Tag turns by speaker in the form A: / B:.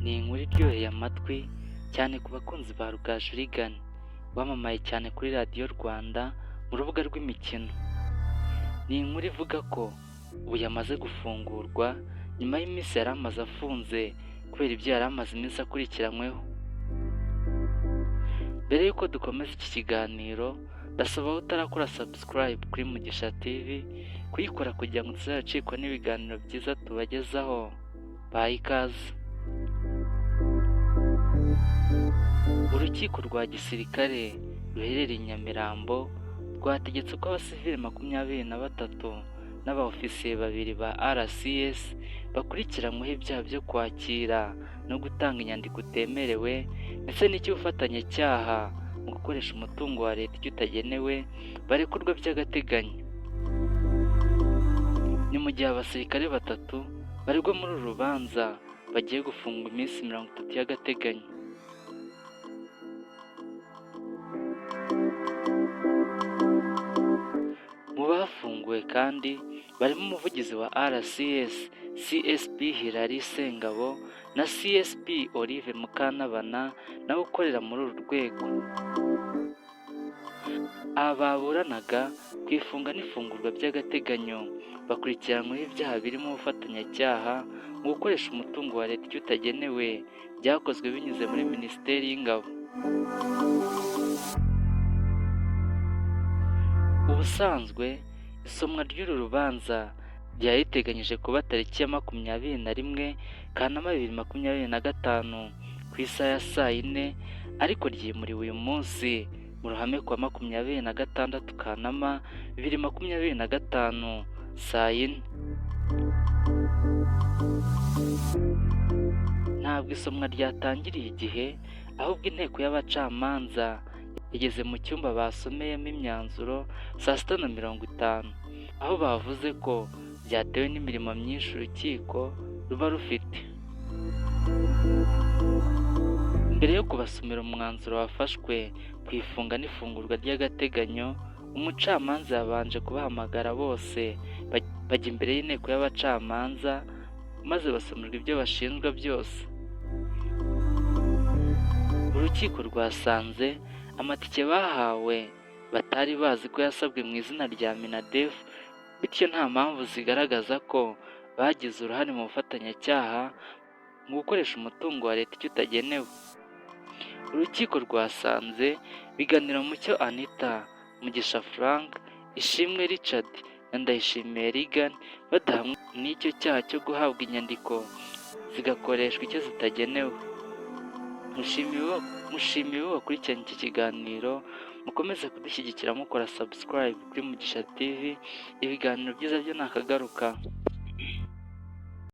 A: Ni inkuru iryoheye amatwi cyane ku bakunzi ba Rugaju Reagan, wamamaye cyane kuri Radiyo Rwanda mu rubuga rw'imikino. Ni inkuru ivuga ko ubu yamaze gufungurwa nyuma y'iminsi yari amaze afunze kubera ibyo yari amaze iminsi akurikiranyweho. Mbere y'uko dukomeza iki kiganiro, ndasaba wowe utarakora subscribe kuri Mugisha TV kuyikora kugira ngo utazacikwa n'ibiganiro byiza tubagezaho. Baha ikaze. Urukiko rwa gisirikare ruherereye i Nyamirambo rwategetse ko abasivili 23 n'aba ofisiye babiri ba RCS bakurikiranyweho ibyaha byo kwakira no gutanga inyandiko utemerewe ndetse n'icy'ubufatanyacyaha mu gukoresha umutungo wa leta icyo utagenewe barekurwa by'agateganyo. Ni mu gihe abasirikare batatu baregwa muri uru rubanza bagiye gufungwa iminsi 30 y'agateganyo. Mu bafunguwe kandi barimo umuvugizi wa RCS CSP Hilary Sengabo na CSP Olive Mukantabana nawe ukorera muri uru rwego. Aba baburanaga ku ifunga n'ifungurwa by'agateganyo bakurikiranyweho ibyaha birimo ubufatanyacyaha mu gukoresha umutungo wa leta icyo utagenewe byakozwe binyuze muri Minisiteri y'Ingabo. Ubusanzwe isomwa ry'uru rubanza ryari riteganyije kuba tariki ya 21 Kanama 2025 ku isaha ya saa yine, ariko ryimuriwe uyu munsi mu ruhame kuwa 26 Kanama 2025 saa yine. Ntabwo isomwa ryatangiriye igihe, ahubwo inteko y'abacamanza yageze mu cyumba basomeyemo imyanzuro saa 6:50, aho bavuze ko byatewe n'imirimo myinshi urukiko ruba rufite. Mbere yo kubasomera umwanzuro wafashwe ku ifunga n'ifungurwa ry'agateganyo, umucamanza yabanje kubahamagara bose bajya imbere y'inteko y'abacamanza maze basomerwa ibyo bashinjwa byose. Urukiko rwasanze amatike bahawe batari bazi ko yasabwe mu izina rya MINADEF, bityo nta mpamvu zigaragaza ko bagize uruhare mu bufatanyacyaha mu gukoresha umutungo wa leta icyo utagenewe. Urukiko rwasanze Biganiro Mucyo Anita, Mugisha Frank, Ishimwe Richard na Ndayishimiye Reagan badahamwa n'icyo cyaha cyo guhabwa inyandiko zigakoreshwa icyo zitagenewe. Mushimiwe wakurikiranye iki kiganiro, mukomeze kudushyigikira mukora subscribe kuri Mugisha TV, ibiganiro byiza byo nakagaruka.